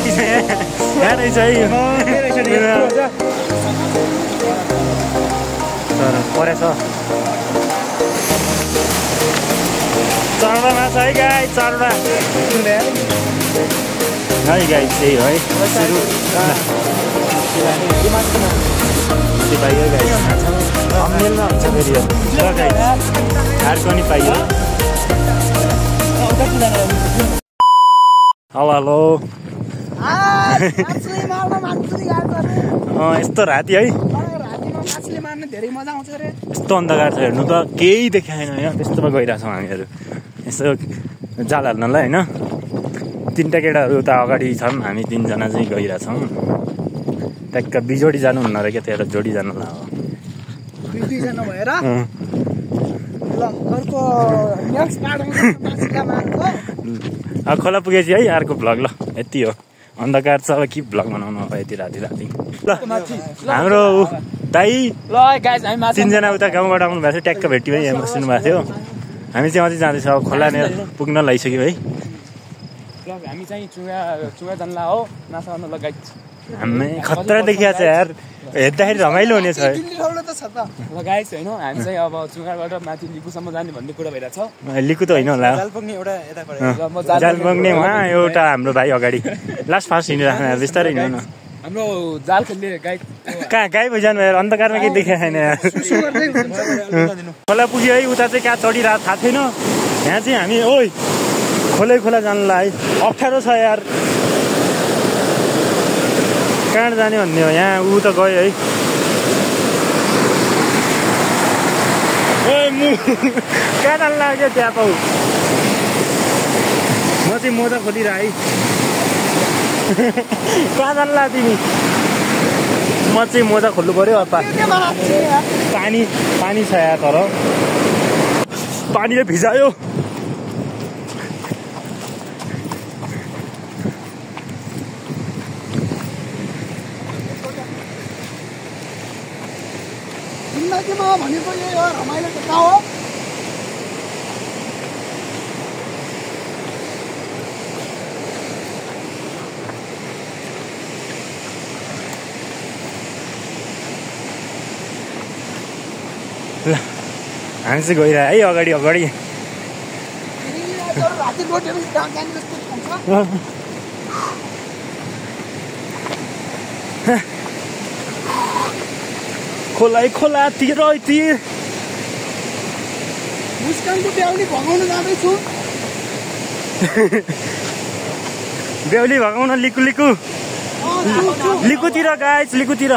माथि छ यहाँ रहेछ है परेछ चरौडा माछा है गाई चरौडा है गाई त्यही है पाइयो गाई अम्मेलमा हुन्छ फेरि यो गाई हारको नि पाइयो हेलो यस्तो राति है यस्तो अन्धकार छ हेर्नु त केही देखाएन होइन त्यस्तोमा गइरहेछौँ हामीहरू यसो जाल हाल्नलाई होइन तिनवटा केटाहरू उता अगाडि छन् हामी तिनजना चाहिँ गइरहेछौँ ट्याक्क बिजोडी जानुहुन्न रहेछ त्यहाँ जोडी जानुलाई अब खोला पुगेपछि है अर्को भ्लग ल यति हो अन्धकार छ अब के भ्लग बनाउनु अब यति राति राति ल हाम्रो दाइ तिनजना उता गाउँबाट आउनु भएको थियो ट्याक्क भेट्यो है यहाँ बस्नु भएको थियो हामी चाहिँ अझै जाँदैछ अब खोला पुग्न लागिसक्यो है हामी चाहिँ चुगा जानला हो माछा आउन लगाइ हामी खतरा देखिया छ यार हेर्दाखेरि रमाइलो हुनेछ है लगाइस होइन हामी चाहिँ अब चुगाबाट माथि लिकुसम्म जाने भन्ने कुरा भइरहेछ लिकु त होइन होला जाल पुग्ने उहाँ एउटा हाम्रो भाइ अगाडि लास्ट फास्ट हिँडिराख्नु बिस्तारै हिँड्नु हाम्रो जाल खेल्ने गाई कहाँ गाई भइजानु यार अन्धकारमा केही देखाएको छैन यार खोला पुग्यो है उता चाहिँ कहाँ चढिरहेको थाहा छैन यहाँ चाहिँ हामी ओइ खोला जानुलाई अप्ठ्यारो छ यार कहाँ जाने भन्ने हो यहाँ ऊ त गयो है कहाँ जानु लाग्यो त्यहाँ पाउ म चाहिँ मोजा खोलिरहे कहाँ जानु लाग्यो तिमी म चाहिँ मोजा खोल्नु पर्यो पानी छ यहाँ तर पानीले भिजायो भनेको यही हो रमाइलो जग्गा हो ल हामी चाहिँ गइरह है अगाडि खोला तिर मुस्कानको बेहुली भगाउन जाँदैछु बेहुली भगाउन लिकुतिर गाइस लिकुतिर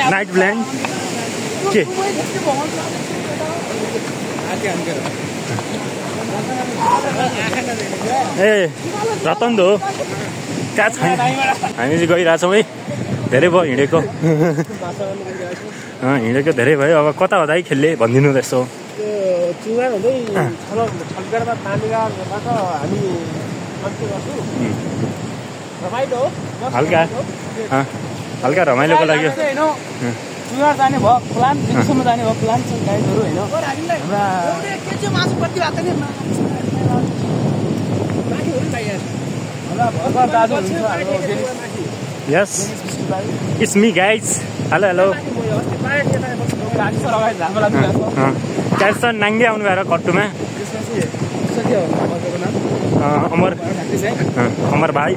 नाइट ब्ल्यान्ड के ए रतन दो कहाँ छ हामी चाहिँ गइरहेछौँ है धेरै भयो हिँडेको धेरै भयो अब कता हुँदा खेल्ने भनिदिनु त्यसो हल्का रमाइलोको लागि चुगार जाने भयो प्लान दिनसम्म जाने भयो प्लान छ गाइडहरू होइन Yes, it's me guys. Hello. Carson Nange आउनु भएर कट्टुमा अमर भाइ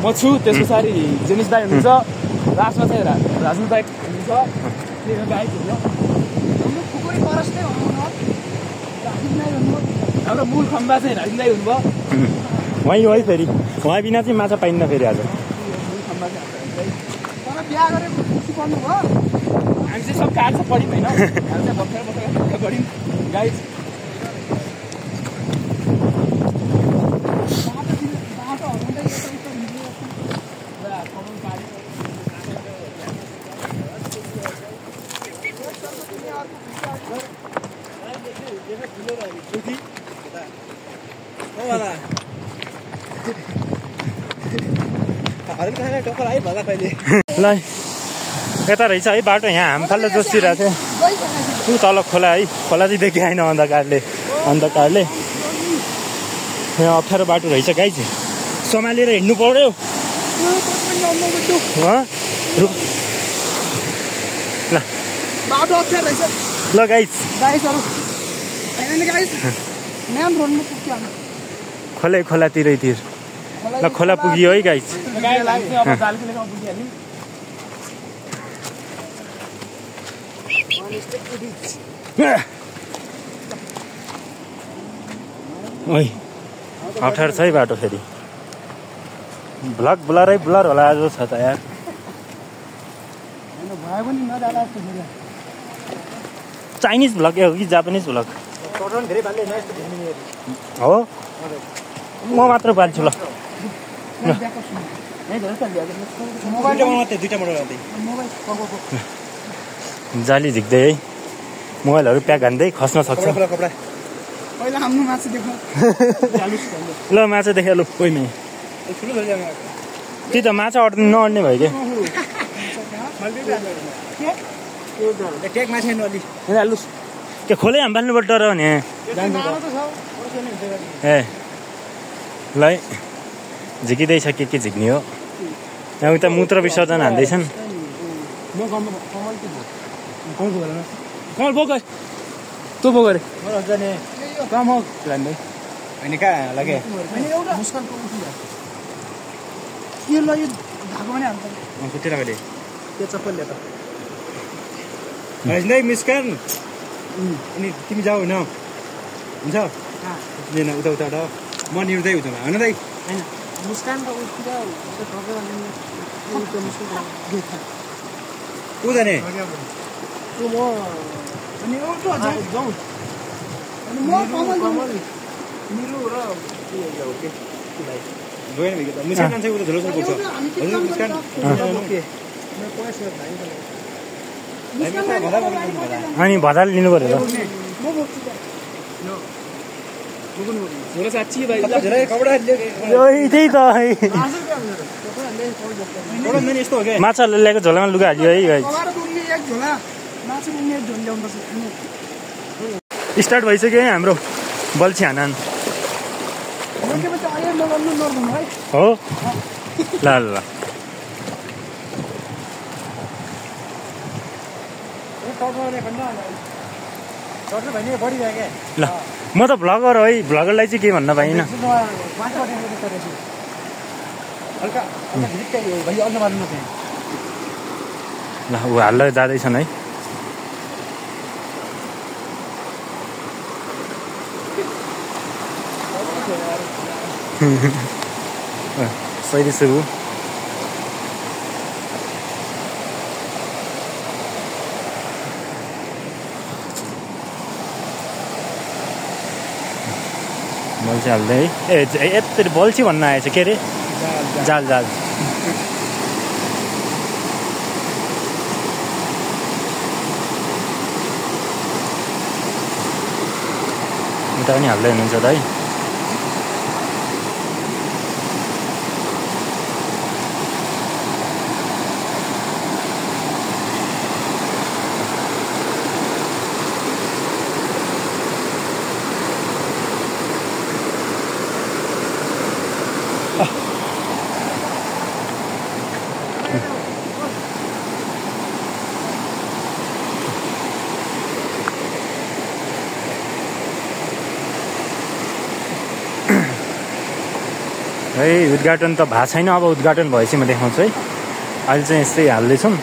मछु त्यस पछाडि जेनिस दाइ हुनुहुन्छ लास्टमा चाहिँ राजु दाइ हुनुहुन्छ हाम्रो मूल खम्बा चाहिँ राजु दाइ हुनुभयो वहीँ है फेरि वहाँ बिना चाहिँ माछा पाइन्न फेरि आज हामी चाहिँ सब काट्छ पढ्यौँ होइन हामी चाहिँ भर्खर पढ्यौँ गाइड ल यता रहेछ है बाटो यहाँ हामफाल्दो जोसिरहेको थियो ऊ तल खोला है खोला चाहिँ देखिआएन अन्धकारले यहाँ अप्ठ्यारो बाटो रहेछ गाइज सम्हालेर हिँड्नु पर्यो ल बाटो अप्ठ्यारो रहेछ ल गाइज खोलातिरैतिर ल खोला पुग्यो है गाइज ओइ अप्ठ्यारो छ है बाटो फेरि ब्लग ब्लरै ब्लर होला आज छ त यार चाइनिज भ्लग हो कि जापानिज भ्लग हो म मात्र पाल्छु ल जाली झिक्दै है मोबाइलहरू प्याक हान्दै खस्न सक्छ ल माछा देखा लु कोही नै त्यही त माछा अड्नु नअड्ने भयो क्या खोलै हामी बाल्नुपर्छ डर भने ए ल झिकिँदैछ के झिक्ने हो यहाँ उता मूत्र विसर्जन हान्दैछन् कमल बोक तँ बोक अरे होइन कहाँ लगे नै मिस्कान अनि तिमी जाऊ होइन हुन्छ उता उताबाट म निर्दै हुँदैन होइन दाइ को जाने मुस्कान चाहिँ उता झोलो पुग्छ अनि भदाल लिनु पर्यो त्यही त माछा ल्याएको झोलामा लुगा हाल्यो है स्टार्ट भइसक्यो है हाम्रो बल्छी हानान हो ल ल ल म त भ्लगर हो है भ्लगरलाई चाहिँ के भन्न पाइनँ ल ऊ हाल्दै जाँदैछन् है सही सुरु बल्छी हाल्दै है ए यत्रो बल्छी भन्न आएछ के अरे जाल जाल उता पनि हाल्दै हुनुहुन्छ त है है उद्घाटन त भएको छैन अब उद्घाटन भएपछि म देखाउँछु है अहिले चाहिँ यस्तै हाल्दैछौँ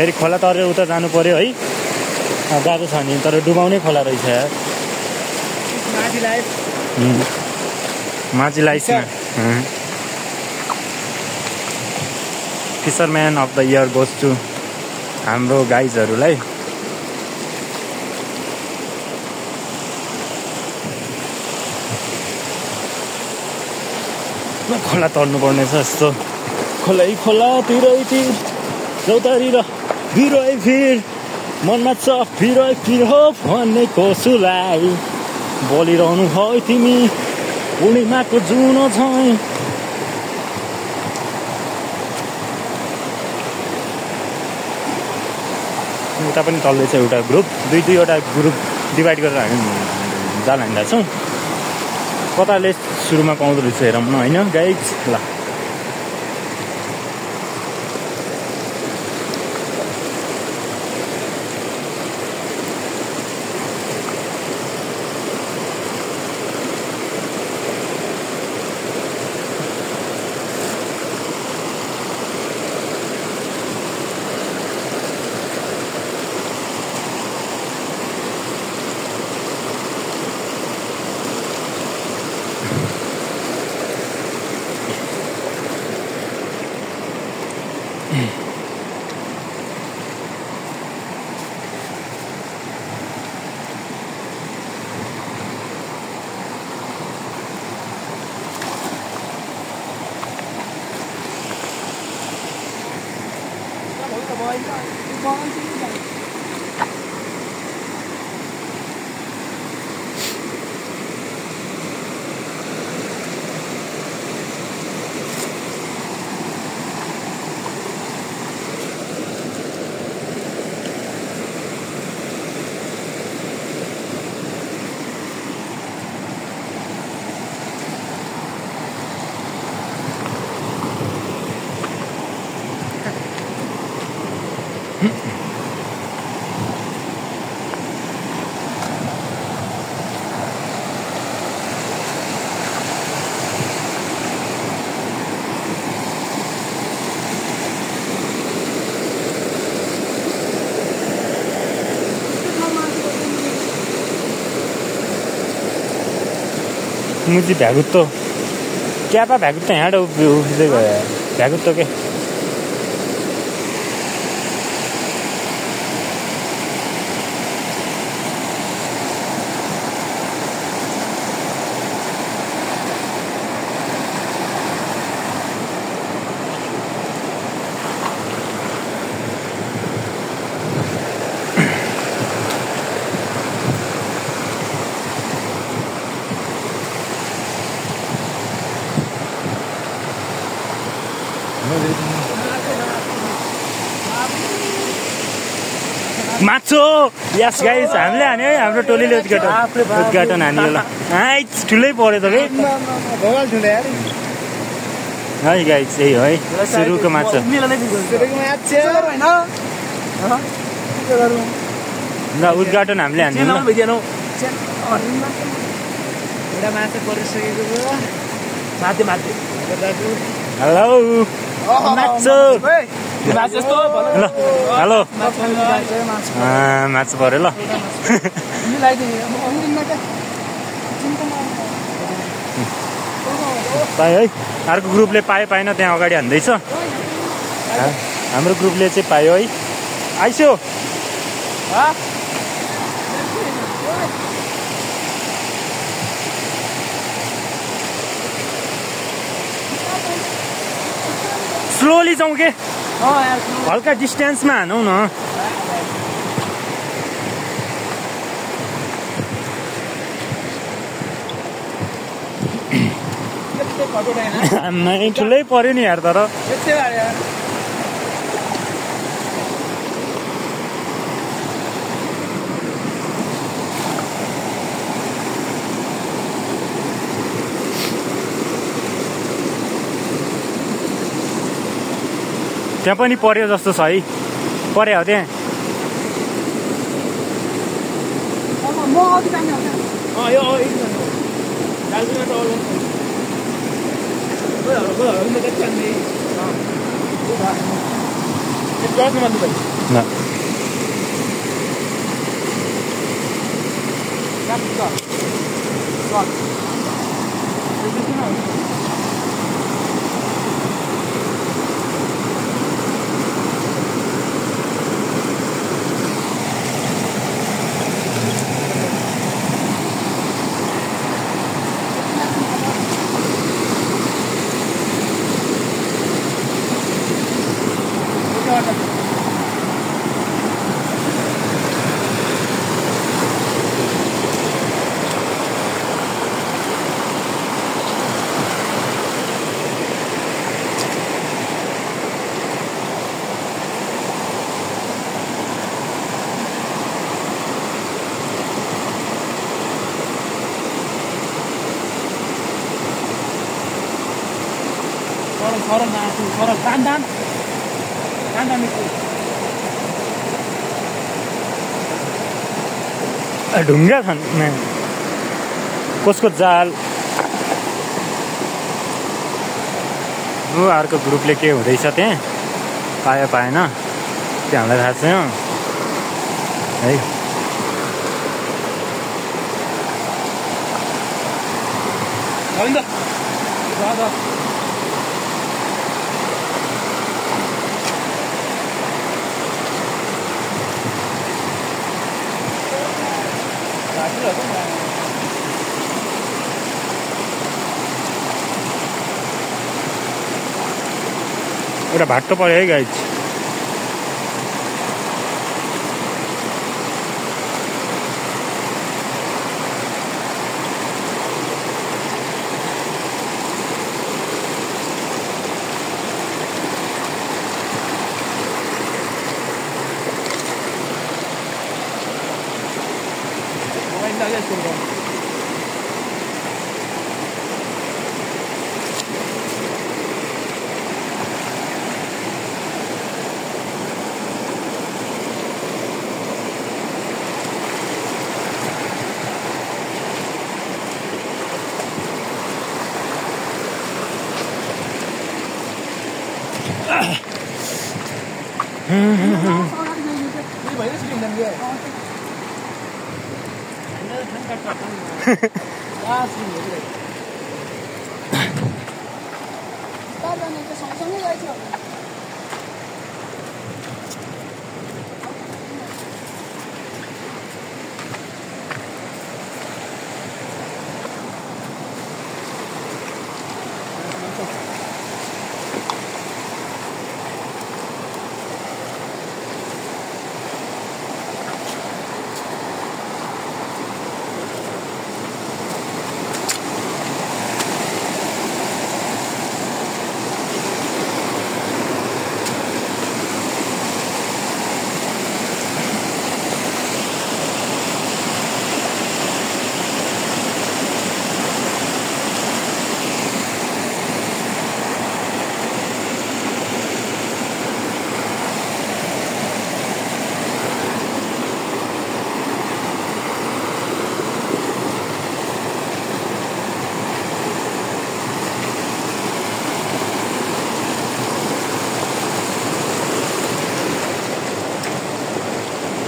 फेरि खोला तरेर उता जानु पर्यो है गाह्रो छ नि तर डुबाउने खोला रहेछ यार माझी लाइफमा fisherman of the year goes to हाम्रो गाइजहरूलाई खोला तर्नुपर्ने छ यस्तो खोला तिरै तिर चौतारी र बिरोइ फिर मनमा छ फिरोइ फिर हो भन्ने कोसुलाई बोलिरहनु है तिमी पूर्णिमाको जुनो झै उता पनि चल्दैछ एउटा ग्रुप दुईवटा ग्रुप डिभाइड गरेर हामी जान हिँड्दा छौँ कताले सुरुमा पाउँदो रहेछ हेरौँ न होइन गाइज ल मुझे भ्यागुत्तो क्या पा भ्यागुत्तो यहाँ उठ्दै गयो भ्यागुत्तो के माछो यस गाइस हामीले हाने है हाम्रो टोलीले उद्घाटन हान्यो ल ठुलै पर्यो त है गाइस यही हो है सुरुको माछो ल उद्घाटन हामीले हान्यो हेलो माछो हेलो माछो पऱ्यो ल पायो है अर्को ग्रुपले पाएन त्यहाँ अगाडि हान्दैछ हाम्रो ग्रुपले चाहिँ पायो है आइस्यो स्लोली जाउँ के हल्का डिस्टेन्समा हानौँ न ठुलै पर्यो नि यार तर त्यहाँ पनि पर्यो जस्तो छ है पर्यो हो त्यहाँ It's ल ढुङ्गा छन् कसको जाल अर्को ग्रुपले के हुँदैछ त्यहाँ पायो पाएन त्यो हामीलाई थाहा छैन है एउटा भाट्टो पर्यो है गाइज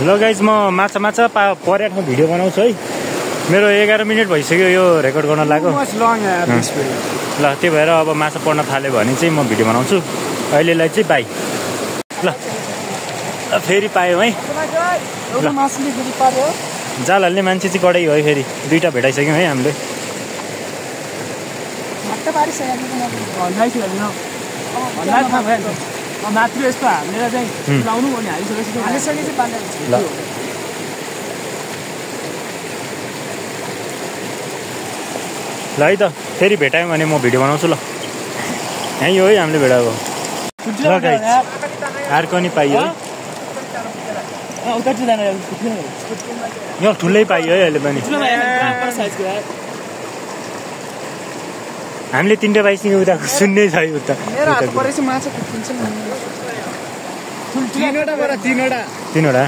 ल गाइज म माछा परेर भिडियो बनाउँछु है मेरो 11 मिनट भइसक्यो यो रेकर्ड गर्न लाग्यो ल त्यो भएर अब माछा पर्न थाल्यो भने चाहिँ म भिडियो बनाउँछु अहिलेलाई चाहिँ बाई ल फेरि पायो है जाल हाल्ने मान्छे चाहिँ कडै हो है फेरि दुईटा भेटाइसक्यौँ है हामीले मात्र यस्तो हालेर चाहिँ लाउनु भने हालिसकेपछि ल है त फेरि भेटायौँ भने म भिडियो बनाउँछु ल यहीँ हो है हामीले भेटाएको ल गाइस अर्को नि पाइयो है यो ठुलै पाइयो है अहिले पनि हामीले 3टा पाइसक्यौँ उताको सुन्नै छ है उता तीनवटा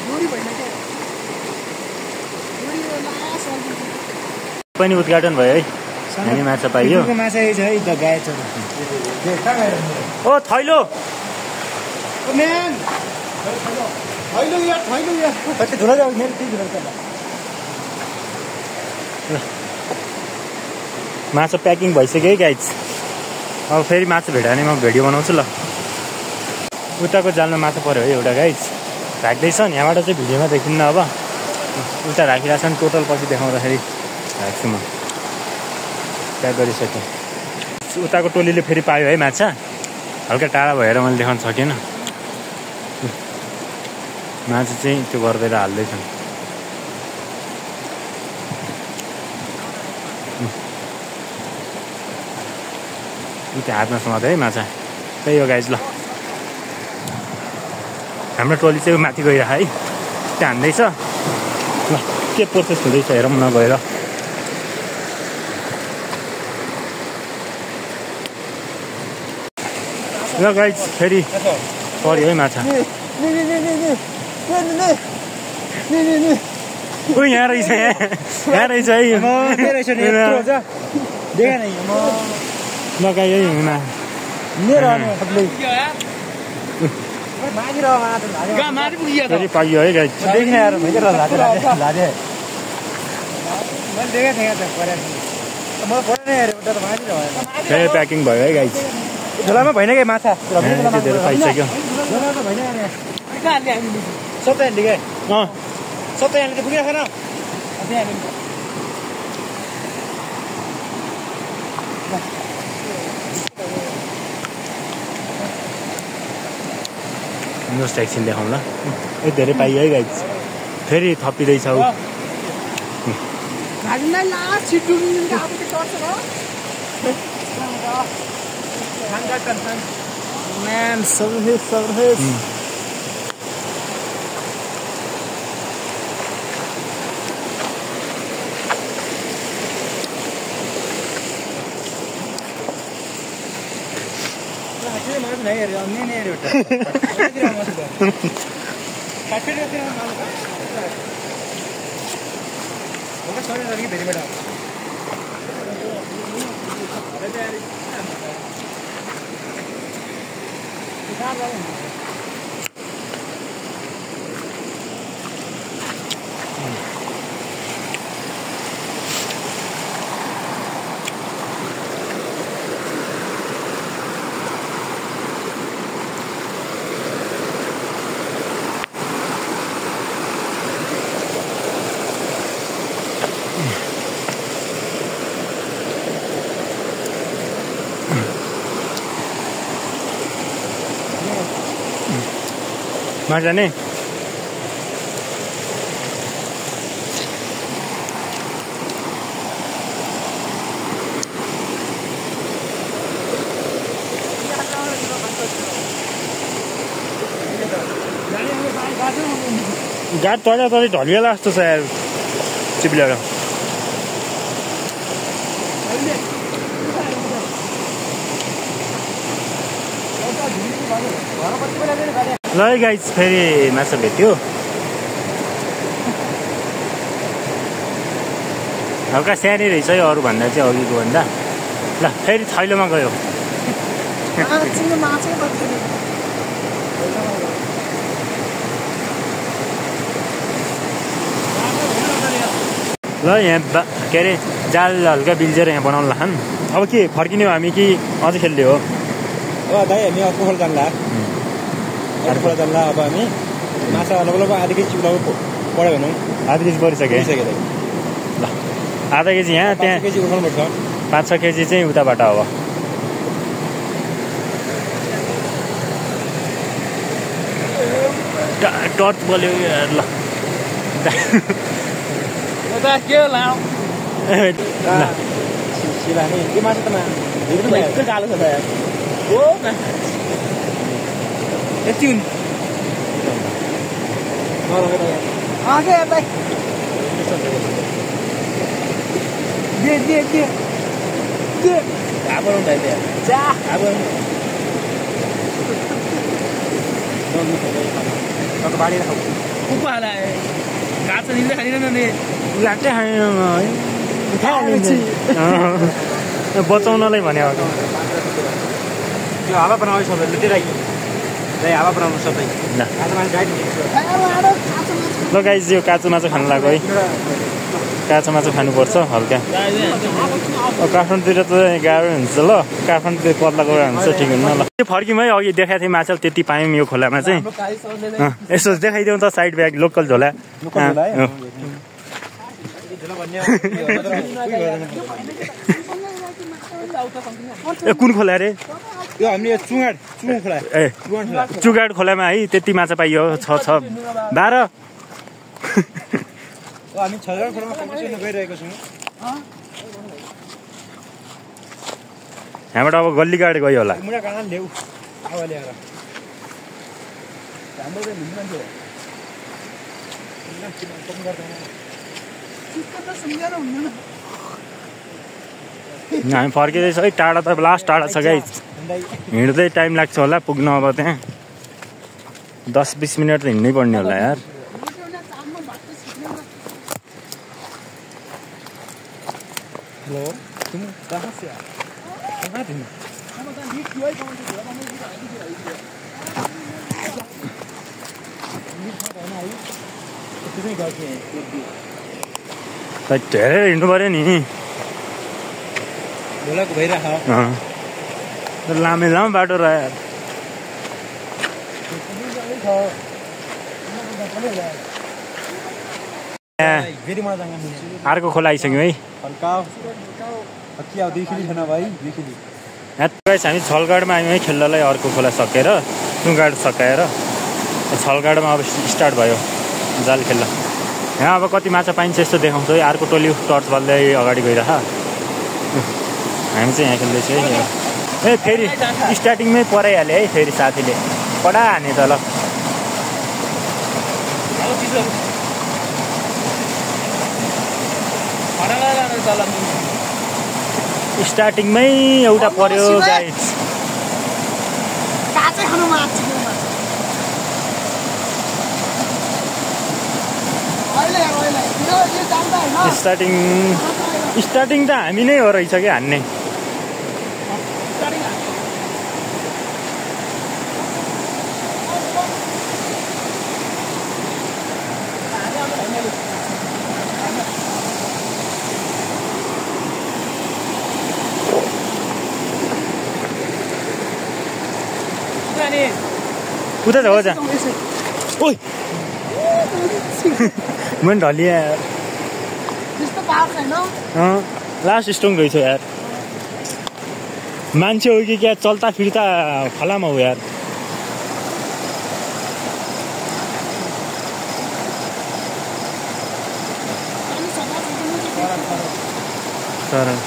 दोरी भएन क्या पनि उद्घाटन भयो है हामी माछा पाइयो माछा छ है त गाय छ ओ थैलो म्यान थैलो यार कति धुलो जाऊ मेरो त्यही धुलो छ माछा प्याकिङ भइसक्यो है गाइज अब फेरि माछा भेटायो भने म भिडियो बनाउँछु ल उताको जालमा माछा पऱ्यो है एउटा गाइज राख्दैछ नि यहाँबाट चाहिँ भिडियोमा देखिन्न अब उता राखिरहेको छ नि टोटल पछि देखाउँदाखेरि राख्छु म प्याक गरिसकेँ उताको टोलीले फेरि पायो है माछा हल्का टाढा भएर मैले देखाउन सकेन माछा चाहिँ त्यो गर्दै हाल्दैछन् त्यो हातमा समात्यो है माछा त्यही हो गाइज ल हाम्रो टोली चाहिँ माथि गइरह है त्यहाँ हान्दैछ ल के प्रोसेस हुँदैछ हेरौँ न गएर ल गाइज फेरि पर्यो है माछा ओ यहाँ रहेछ यहाँ रहेछ है लगाइ है हुना फेरि पाइयो है गाइज फेरि प्याकिङ भयो है गाइज झोलामा भएन कि माछा धेरै पाइसक्यो सत्ताइहाल्ने क्या सत्ताइहाल्ने त पुगिरहेको जस्तो एकछिन देखाउँ ल ए धेरै पाइयो है गाइज फेरि थपिँदैछ ऊ Man, service. माछा नि गाड तल तल ढलिएला जस्तो छ यार चिप्लेर ल गाइज फेरि माछा भेट्यो हल्का सानो रहेछ है अरूभन्दा चाहिँ अघिको भन्दा ल फेरि थैलोमा गयो ल यहाँ के अरे जाल हल्का बिल्झेर यहाँ बनाउनु लाग्छन् अब के फर्किने हो हामी कि अझै खेल्ने हो दाइ हामी पोखरा जान्ला पोखरा जान्ला अब हामी माछा लगभग आधा केजी चिप्लाउनु पऱ्यो भनौँ आधा केजी परिसक्यो ल आधा केजी यहाँ त्यहाँ केजी उठाउनुपर्छ 5-6 केजी चाहिँ उताबाट अब टर्च बोल्यो ल के लाउ सिलाने के माछा त एकदम कालो छ त यार हो यति हुन् आगे भाइ दे आबो उठाइ दे जा आबो त बाडी राखौ कुपाला काछ निले खानिन नि लाटे खाएन बचाउनलाई भने हो त्यो हावा बनाउने सबैले त्यसलाई हावा बनाउनु सबै ल गाइस यो काँचो माछा खानु लाग्यो है काँचो माछा खानुपर्छ हल्का काठमाडौँतिर त गाह्रो हुन्छ ल काठमाडौँतिर पत्ला गएर हुन्छ ठिक हुन्न ल त्यो फर्क्यौँ है अघि देखाएको थिएँ माछा त्यति पायौँ यो खोलामा चाहिँ यसो देखाइदिउँ त साइड ब्याग लोकल झोला ए कुन खोला रे यो हामीले चुगाड खोला ए चुगाड खोलामा है त्यति माछा पाइयो 6 12 हामी छलगाड खोलामा कम्पिटिसन गरिरहेको छौँ यहाँबाट अब गल्ली गाड गयो होला मुडा काँडा ल्याऊ हावा ल्याएर हाम्रो चाहिँ भिन्न थियो हामी फर्किँदैछ है टाढा त लास्ट टाढा छ गाइस हिँड्दै टाइम लाग्छ होला पुग्नु अब त्यहाँ 10-20 मिनट त हिँड्नै पर्ने होला यार हेलो तुम कहाँ से कहाँ थे धेरै हिँड्नु पऱ्यो नि ढोलाको भइरहेको लामे लामो बाटो रह्यो अर्को खोला आइसक्यौँ है हामी छलगाडमा आयौँ है खेल्नलाई अर्को खोला सकेर टुगाड सकाएर छलगाडमा अब स्टार्ट भयो जाल खेल्न यहाँ अब कति माछा पाइन्छ यस्तो देखाउँछ है अर्को टोली टर्च बल्दै अगाडि गइरह हामी चाहिँ यहाँ खेल्दैछ है ए फेरि स्टार्टिङमै पराइहाल्यो है फेरि साथीले कडा हाने त ल स्टार्टिङमै एउटा पर्यो गाइस स्टार्टिङ त हामी नै हो रहेछ कि हान्ने उता हो जा ओइ मन ढलिया यार लास्ट स्टोङ गइछ यार मान्छे हो कि क्या चल्ता फिर्ता खोलामा हो यार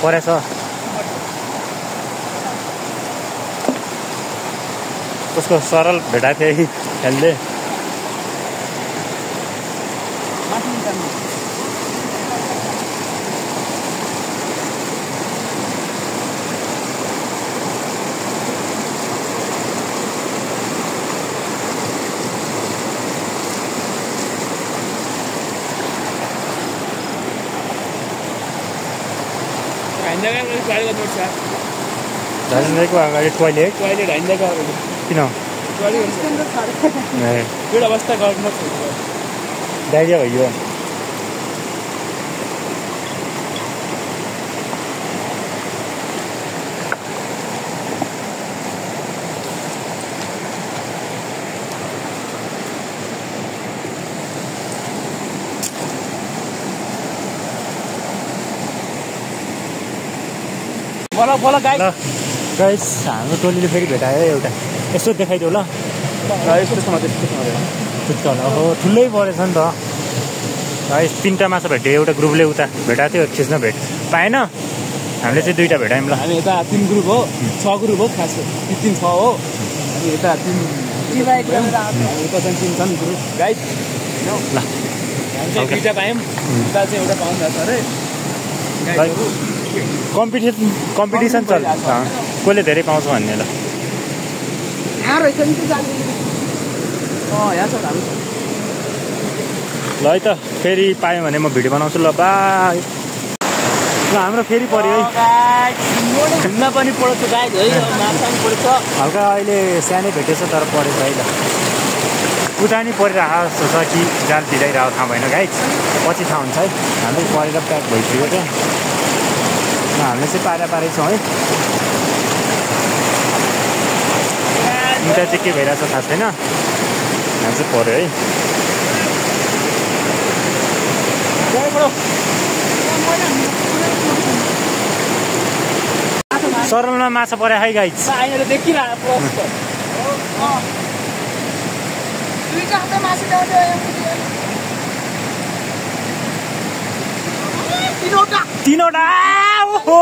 परेछ उसको सरल भेटाएको थिएँ खेल्दै दार्जिलिङको अगाडि टोइलेट किन अवस्था गर्नु डाइरिया भयो गाइस हाम्रो टोलीले फेरि भेटायो एउटा यसो देखाइदेऊ ल यस्तो होला हो ठुलै परेछ नि त गाइस 3टा माछा भेट्यो एउटा ग्रुपले उता भेटाएको थियो खिच्न पाएन हामीले चाहिँ 2टा भेटायौँ ल हामी यता 3 ग्रुप हो 6 ग्रुप हो खास 3 6 हो अनि यता 3 उता चाहिँ 3 छन् ग्रुप गाइस ल हामी 2टा पायौँ उता चाहिँ एउटा पाउनु भएको छ अरे कम्पिटिसन चल्छ कसले धेरै पाउँछ भन्ने ल ल है त फेरि पाएँ भने म भिडियो बनाउँछु ल बाई हाम्रो फेरि पर्यो है घुम्न पनि पढ्छ गाइज है माछा पनि पढ्छ हल्का अहिले सानै भेटेछ तर परेछ है ल उता नि परिरहेको जस्तो छ कि जाल भिजाइरहेको थाहा भएन गाइज पछि थाहा हुन्छ है हाम्रो परेर प्याक भइसक्यो क्या हामीले चाहिँ पारै छौँ है उता चाहिँ के भइरहेछ थाहा छैन यहाँ चाहिँ पऱ्यो है सरलमा माछा परे है गाइज तीनवटा ओहो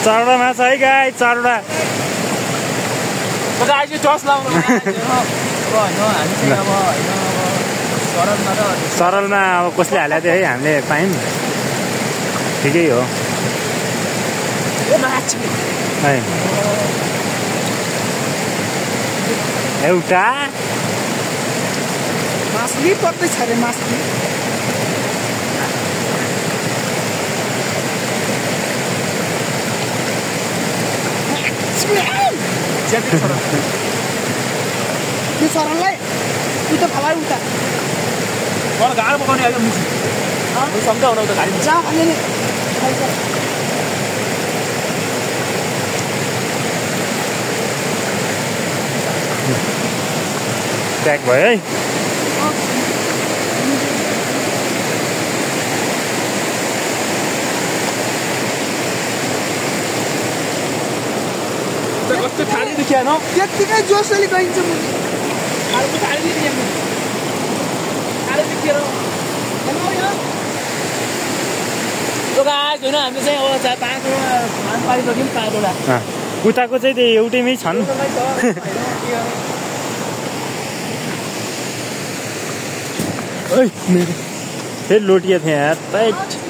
चारवटा माछा है गाइज चारवटा सरलमा अब कसले हाल्यो थियो है हामीले पायौँ ठिकै हो है एउटा मासुली पर्दैछ अरे मासुली त्यो सरललाई उता फलाइ उता गाडो पकाउने आयो मुसी सक्दा हुन उता गाडी जा भने नि प्याक भयो है कस्तो थाली दुख्या न त्यतिकै जोसले गइन्छ मुनि अर्को थाली नि थाली दुखेर यो गाइस हैन हामी चाहिँ अब चार पाँचवटा धान पारिसक्यौँ पाँचवटा उताको चाहिँ त्यो एउटैमै छन् फेरि लोटिया थिएँ यार टाइट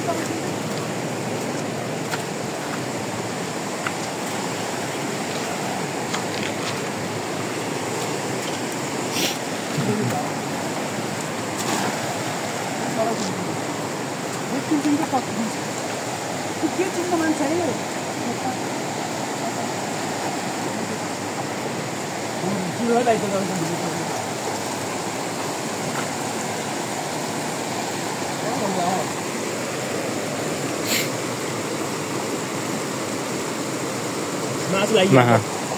मासु लाग्यो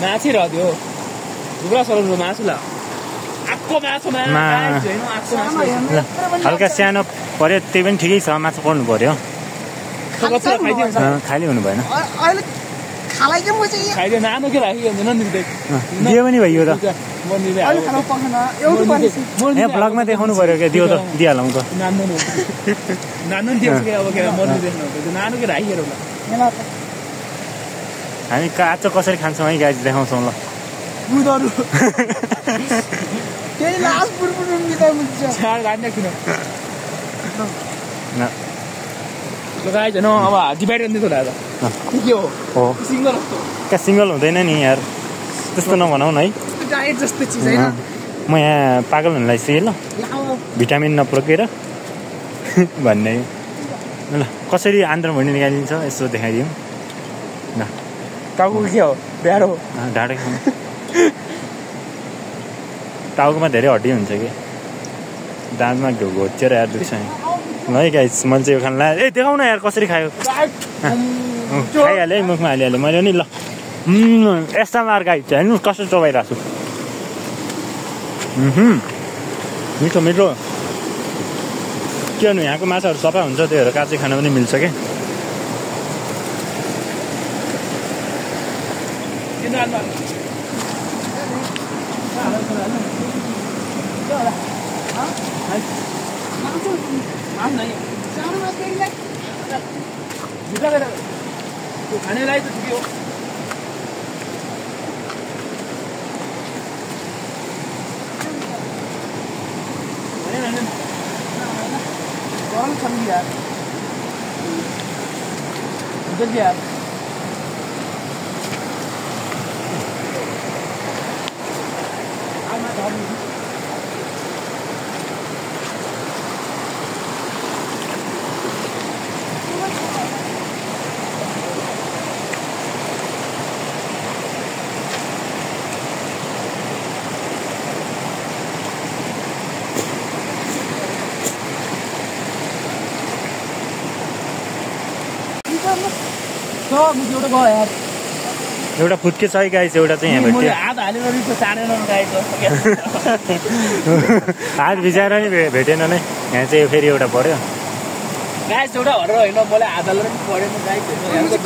माछै रह्यो झुक्रा सरल मासु ल आक्को माछुमा हल्का सानो पर्यो त्यही पनि ठिकै छ माछा पर्नु पर्यो खाली हुनु भएन खाइदियो नानो के राखियो दियो पनि भयो त यहाँ ब्लगमा देखाउनु पर्यो क्या दियो त दिइहालौँ त नानो नानो के राखिएर हामी काँचो कसरी खान्छौँ है गाइस देखाउँछौँ ल अब डिभाइड गर्ने त क्या सिङ्गल हुँदैन नि यार त्यस्तो नभनाउ न है म यहाँ पागल हुन लागिसकेँ ल भिटामिन नपुगेर भन्ने ल कसरी आन्द्राभुँडी निकालिन्छ यसो देखाइदिउँ ल टाउको के हो ढाडो ढाडो खानु टाउकोमा धेरै हड्डी हुन्छ कि दाँतमा घिउ घोचेर यार दुख्छ नि ल है गाइस मैले चाहिँ यो खान ला ए देखाउन यार कसरी खायो खाइहालेँ है मुखमा हालिहालेँ मैले नि ल यस्ता मार गाई हेर्नु कसरी चबाइरहेको छु मिठो मिठो के गर्नु यहाँको माछाहरू सफा हुन्छ त्योहरू काँचै खान पनि मिल्छ क्या खानेलाई त ठिकै हो एउटा गयो यार एउटा फुत्के छ है गाइस एउटा चाहिँ यहाँ भेट्यो हात हालेर रिस चाडेन गाइको हात भिजाएर नि भेटेन नै यहाँ चाहिँ फेरि एउटा पऱ्यो गाइस एउटा हरेर होइन मलाई हात हालेर पनि परेन गाइस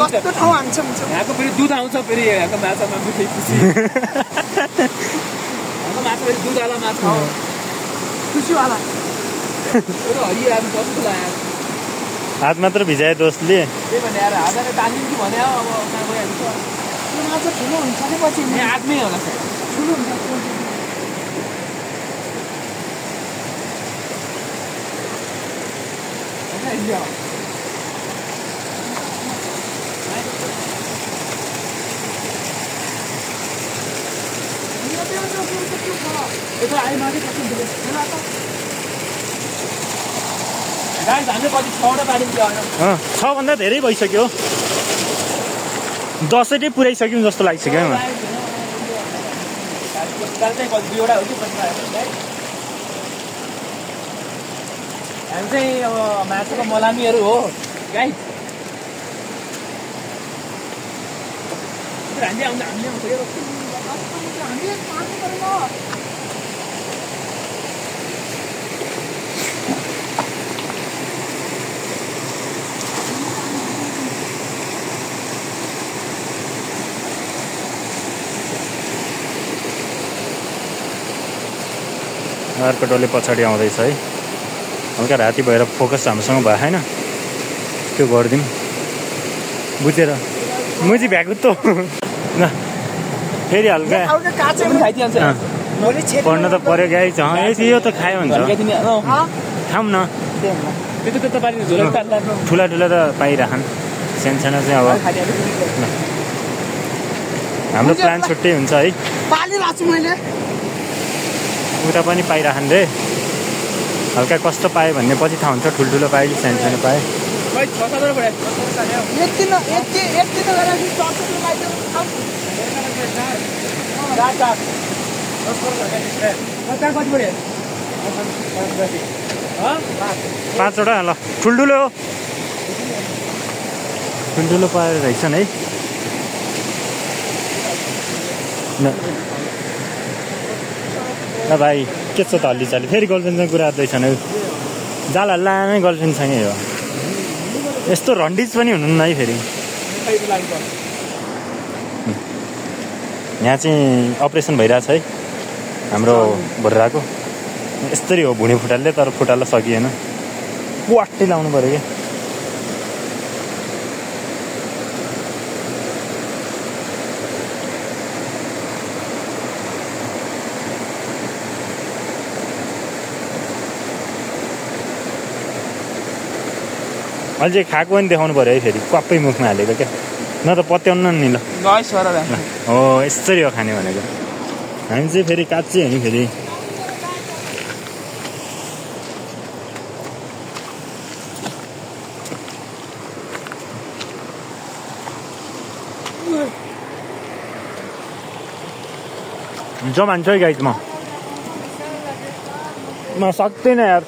कस्तो ठाउँ हान्छ हुन्छ यहाँको फेरि दुध आउँछ फेरि यहाँको माछामा दुधै खुसी यहाँको माछा फेरि दुधवाला माछा हो खुसीवाला एउटा हरियो आएको कस्तो लाग्यो हात मात्र भिजायो दोस्तले त्यही भने यार हातले तानिन्छ भने अब कहाँ गइहाल्छ त्यो माछा ठुलो हुन्छ नि पछि यहाँ हातमै होला ठुलो हुन्छ छ भन्दा धेरै भइसक्यो 10 नै पुऱ्याइसक्यौँ जस्तो लागिसक्यो हामी चाहिँ अब माछाको मलामीहरू हो गाई अर्को डल्ले पछाडि आउँदैछ है हल्का राति भएर फोकस हामीसँग भयो होइन त्यो गरिदिउँ बुझेर मुजी भ्याएको त ल फेरि हल्का पढ्न त पऱ्यो गाई यो त खायो हुन्छ खाऊँ न ठुला ठुला त पाइराखन् सानो चाहिँ अब हाम्रो प्लान छुट्टै हुन्छ है उता पनि पाइराखन् रे हल्का कस्तो पायो भन्ने पछि थाहा हुन्छ ठुल्ठुलो पायो कि सानो पायो पाँचवटा ल ठुल्ठुलो पाएर रहेछन् है ल भाइ के छ त हल्ली चाली फेरि गर्लफ्रेन्डसँग कुरा गर्दैछन् जाल हल्ला नै गर्लफ्रेन्डसँगै हो यस्तो रन्डिज पनि हुनुहुन्न है फेरि यहाँ चाहिँ अपरेसन भइरहेछ है हाम्रो भुर्राको यस्तरी हो भुँडी फुटाल्दै तर फुटाल्न सकिएन वाट्टै लाउनु पऱ्यो क्या अहिले चाहिँ खाएको पनि देखाउनु पऱ्यो है फेरि क्वाप्पै मुखमा हालेको क्या न त पत्याउनु नि ल हो यसरी हो खाने भनेको हामी चाहिँ फेरि काँच्ची हो नि फेरि जम हान्छु है गाइज म सक्दैन यार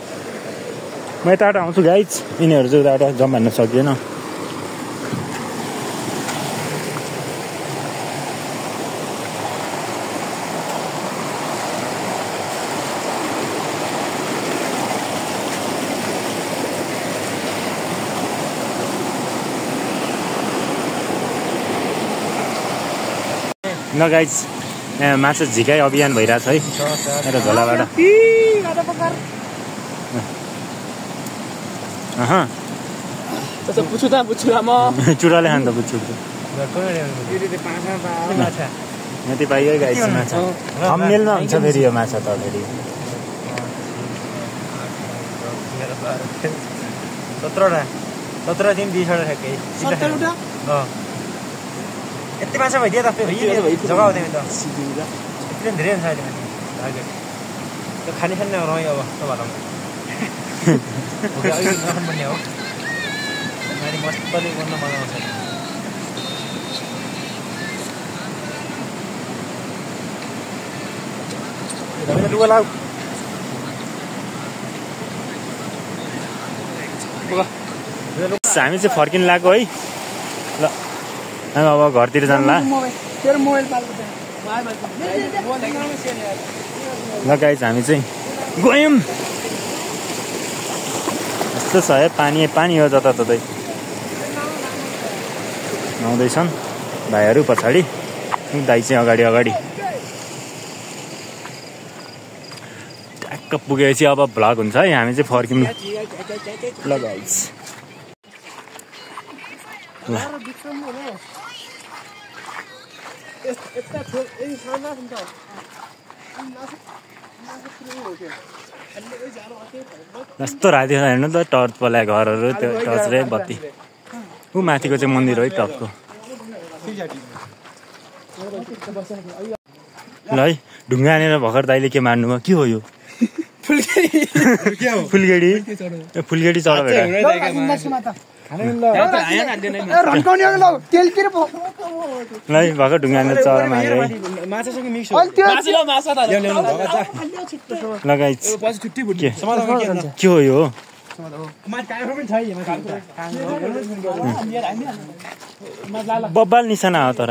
म यताबाट आउँछु गाइज यिनीहरू चाहिँ उताबाट जम हान्न सकिएन ल गाइज यहाँ माछा झिकाइ अभियान भइरहेछ है यता झोलाबाट चुराले खान्छ त पुच्छु यति पाइयो गाइस माछा थम्बनेलमा हुन्छ फेरि यो माछा त फेरि 17 दिन 20 वटा ठ्याक्कै 17 यति माछा भइदियो त जग्गा हुँदैन त यति धेरै हुन्छ अहिले टार्गेट त्यो खाने खाने रह्यो अब त भनौँ नखानु पर्ने हो नानी मस्तले गर्न मजा आउँछ लुगा लाऊ हामी चाहिँ फर्किन लाग्यो है ल अब घरतिर जान्ला तेरो मोबाइल पाल्को ल गाइस हामी चाहिँ गयौँ यस्तो छ है पानी हो जताततै आउँदैछन् भाइहरू पछाडि दाइ चाहिँ अगाडि ट्याक्क पुगेपछि अब भ्लग हुन्छ है हामी चाहिँ फर्किौँ ल गाइस ल यस्तो राति हेर्नु त टर्च पलायो घरहरू त्यो टर्च रे बत्ती ऊ माथिको चाहिँ मन्दिर हो है टपको ल है ढुङ्गा हानेर भर्खर दाइले के मार्नुभयो के हो यो फुलगेडी चढ भेटा ल भर्खर ढुङ्गा हानेर चढ मारे लगाइ के हो यो बब्बाल निशाना हो तर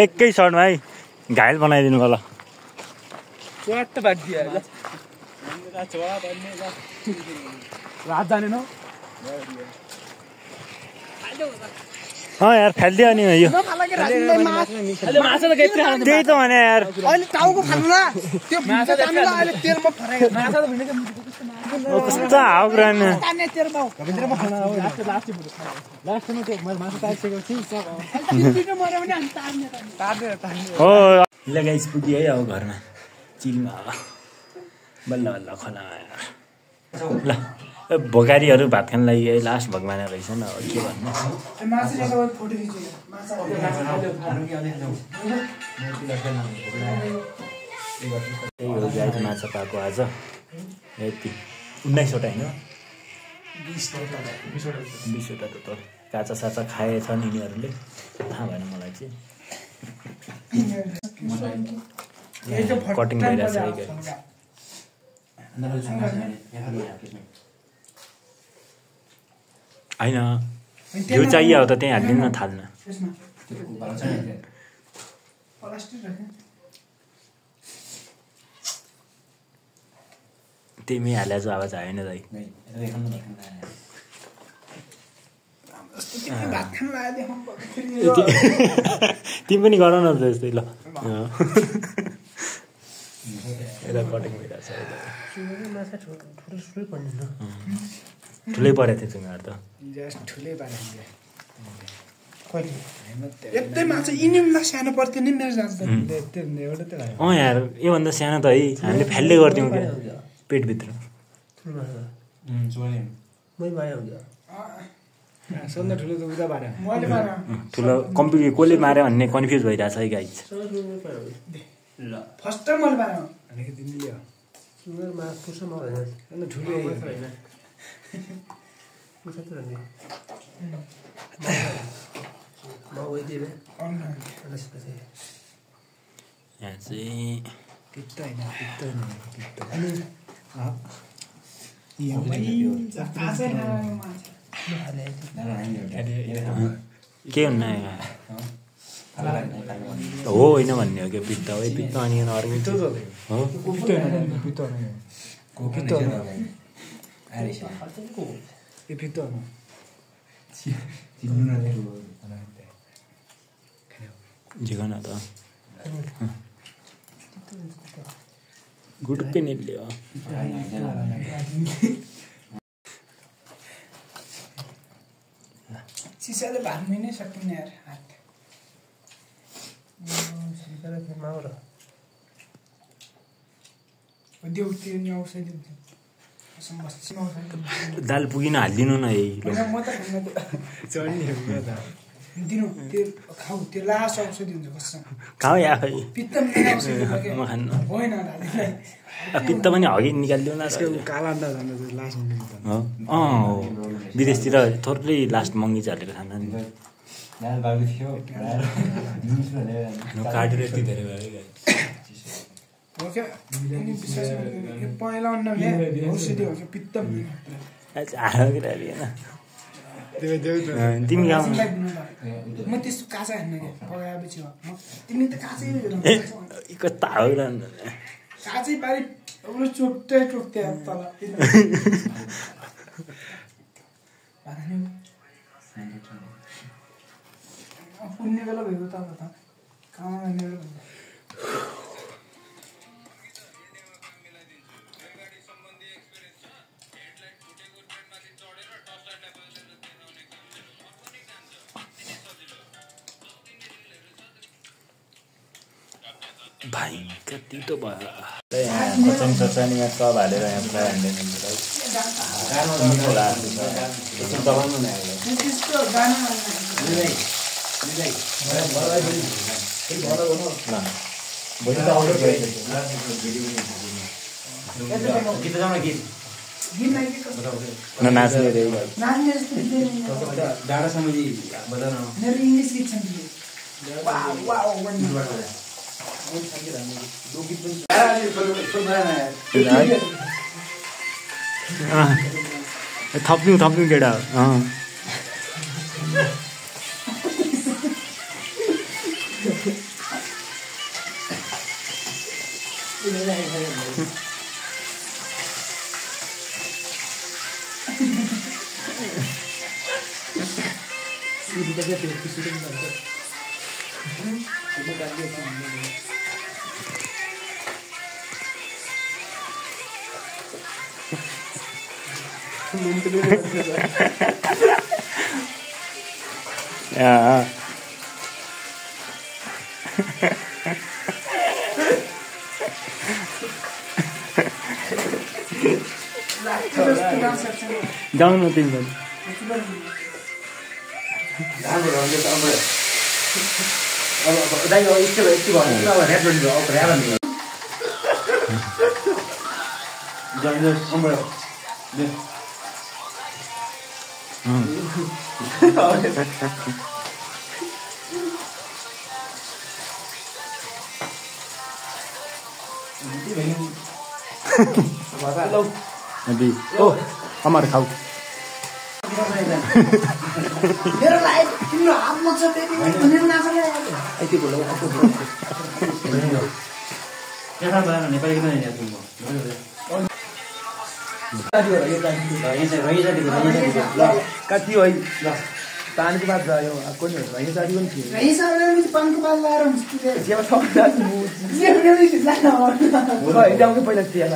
एकै सर्टमा है घायल बनाइदिनु होला यार फालिदियो नि यो त्यही त भने यार कस्तो हाउग्रान हो ल गाइस पुग्यो है अब घरमा चिलमा बल्ल बल्ल खोला ल भोकारीहरू भात खान लागि है लास्ट भगवान रहेछन् अब के भन्नु त्यही हो गाई माछा पाएको आज यति 19वटा होइन 20वटा त काँचा साचा खाएछन् यिनीहरूले थाहा भएन मलाई चाहिँ कटिङ भइरहेछ है गाई होइन घिउ चाहियो हो त त्यहीँ हालिदिनु न थाल्न तिमी हालेछ आवाज आएन दाइ तिमी पनि गर न जस्तै ल यता कटिङ भइरहेछ ठुलै परेको थियो चुङ्गाहरू त यार योभन्दा सानो त है हामीले फ्याल्दै गर्थ्यौँ क्या पेटभित्र ठुलो कसले मार्यो भन्ने कन्फ्युज भइरहेछ है गाइज यहाँ चाहिँ के हुन्न हो होइन भन्ने हो क्या पित्त हो पित्त अनि अर्को झिकन त गुडुक्कै निल्यो सिसाले भाग्नै नै सक्दैन यार हात दाल पुगिन हालिदिनु न यही म त दिनु त्यो खाऊ त्यो लास्ट औषधि हुन्छ कसम खाऊ या खै पित्त मिल्ने औषधि हो के म खान्न होइन दाजुलाई पित्त पनि हगि निकालिदिउ न काला अन्डा झन् लास्ट विदेशतिर थोरै लास्ट मङ्गी हालेर खाना नि काटेर यति धेरै भयो हो क्या अनि विशेष गरी यो पहेँला अन्डाले औषधि हो क्या पित्त मिल्ने तिमी गाउँ म त्यस्तो काँचा खान्न क्या पकाएपछि तिमी त काँचै कता हो र काँचै पारि चोक्दै तल कुन्ने बेला भयो त कहाँ जाने बेला भयो भाइ कति त भयो यहाँ खोर्सानी सर्सानीमा सब हालेर यहाँ फ्राई थप्नु केटा गाउनु तिमी पनि ओ हमारे खाऊ मेरो लाइफ तिम्रो हातमा छ त्यति भनेर नाफले यति बोल्नु कति हो पानीको बात भयो कोही रही साथी पनि थियो रही साथी पानीको बात लाएर हुन्छ पहिला थियो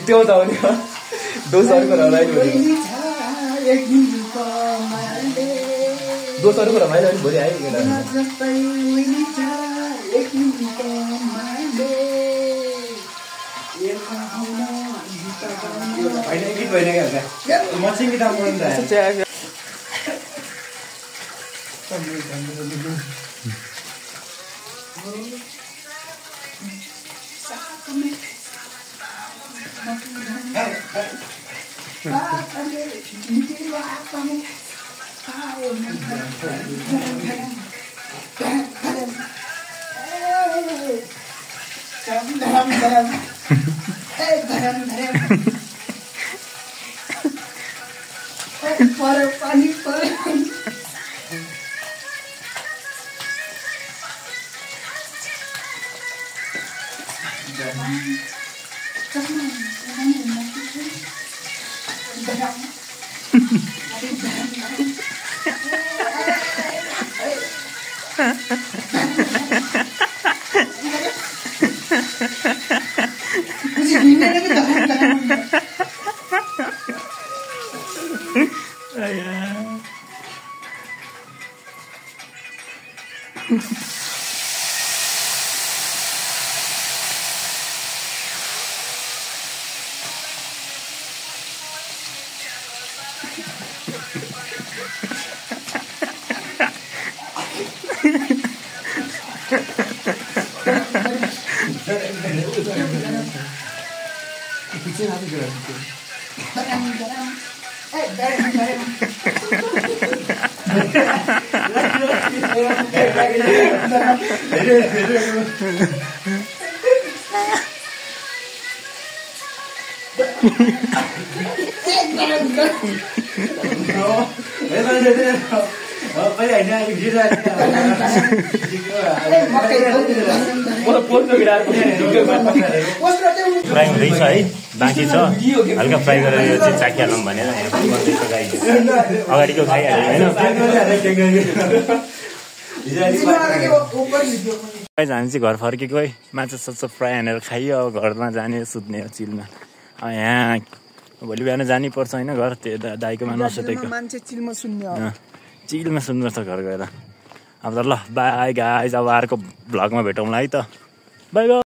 त्यो त हो नि दोषहरूको रमाइलो नि भोलि आयो फ्राई हुँदैछ है बाँकी छ हल्का फ्राई गरेर यो चाहिँ चाखिहालौँ भनेर अगाडिको खाइहाल्यो होइन हामी चाहिँ घर फर्केको है माछा साछा फ्राई हानेर खाइयो अब घरमा जाने सुत्ने हो चिलमा अब यहाँ भोलि बिहान जानै पर्छ होइन घर त्यो दाइकोमा नसुतेको चिलमा सुन्नु छ घर गएर अब त ल बाई गाइज अब अर्को भ्लगमा भेटौँला है त बाई बाई।